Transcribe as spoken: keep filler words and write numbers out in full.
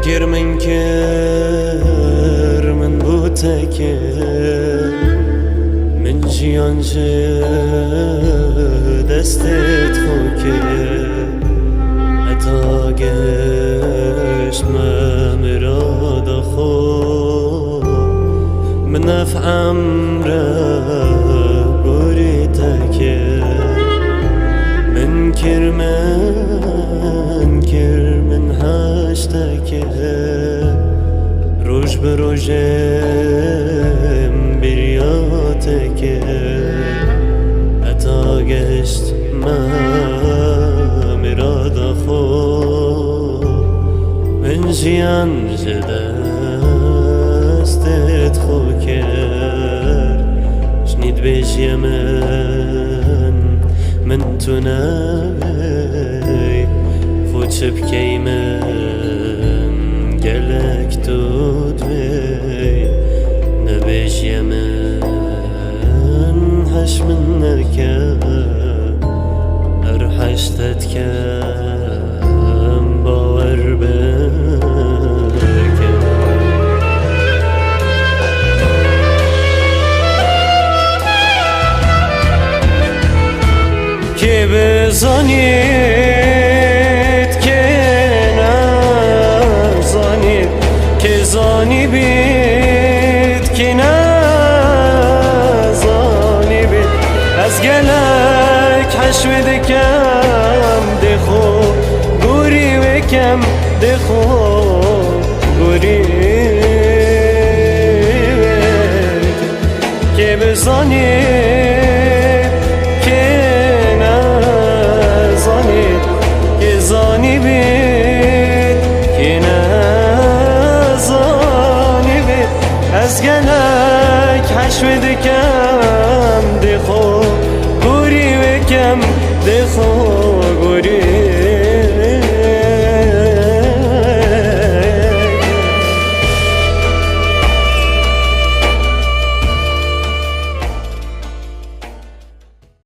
Kir min kir, min bû te kir, min jiyan ji destê xwe kir. Heta gişt me mirada xwe, min ev emre gorî te kir. Min kir, min kir, min heş te kir. Roj bi rojê min biriya te kir. Heta gişt me mirada xwe, min jiyan ji destê xwe kir. Ji nî dibêjiye min, min tu nebî, xwe çi bikey min, gelek tu dibî. Nebêjiye min, heş min neke, her heş te dikem, bawer bike. Kê bizanît, kê nezanît, kê zanîbît, kê nezanîbît. Ez gelek heş wê dikem, dê xwe gorî wê kem, dê xwe gorî wê kem. Kê bizanî, kê nezanî, kê zanîbî, kê nezanîbî. Ez gelek heş wê dikem, dê xwe gorî wê kem, dê xwe gorî